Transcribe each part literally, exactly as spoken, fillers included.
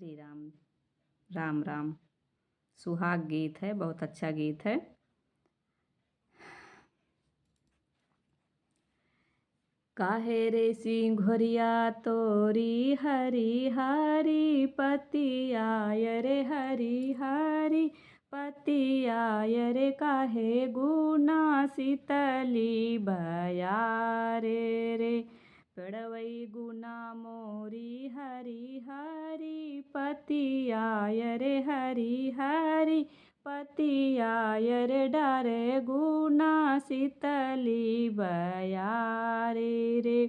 श्री राम, राम राम। सुहाग गीत है, बहुत अच्छा गीत है। काहे रे सिंघोरिया तोरी हरी हरी पतिया, रे हरी हरी पतिया, रे काहे गुना शीतली बयारे रे। पेड़वई गुना मोरी हरी हरी पतिया, रे हरी हरी पतिया, रे डारे गुना शीतली बयारे रे।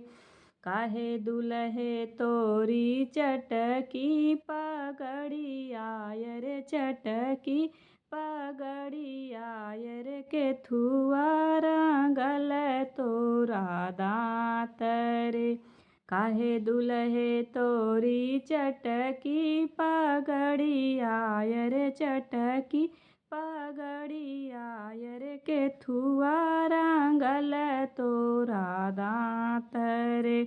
काहे दुलहे तोरी चटकी पगड़िया, रे चटकी पगड़िया, रे केथुआ रंगल तोरा दाँत रे। काहे दुलहे तोरी चटकी पगड़िया, रे चटकी पगड़िया, रे केथुआ रंगल तोरा दाँत रे।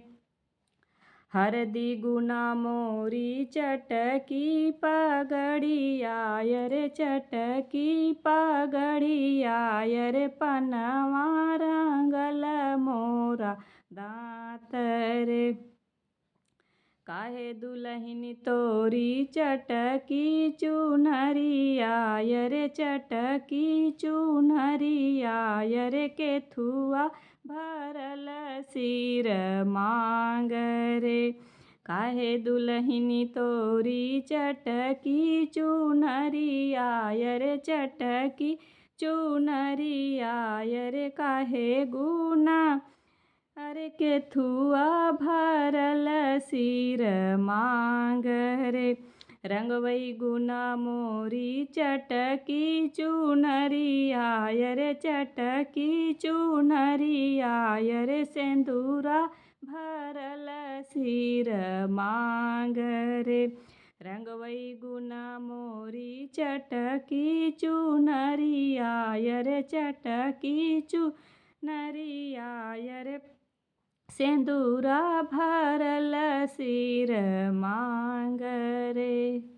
हरदी गुना मोरी चटकी पगड़िया, रे चटकी पगड़िया, रे पनवा रंगल मोरा दाँत रे। काहे दुलहिन तोरी चटकी चुनरिया, रे चटकी चुनरिया, रे केथुआ भरल सिर माँग रे। काहे दुलहिन तोरी चटकी चुनरिया, रे चटकी चुनरिया, रे काहे गुना, रे केथुआ भरल सिर माँग रे। रंगवई गुना मोरी चटकी चुनरिया, रे चटकी चुनरिया, रे सेंदूरा भरल सिर माँग रे। रंगवई गुना मोरी चटकी चुनरिया, रे चटकी चुनरिया, रे सेंदूरा भरल सिर माँग रे।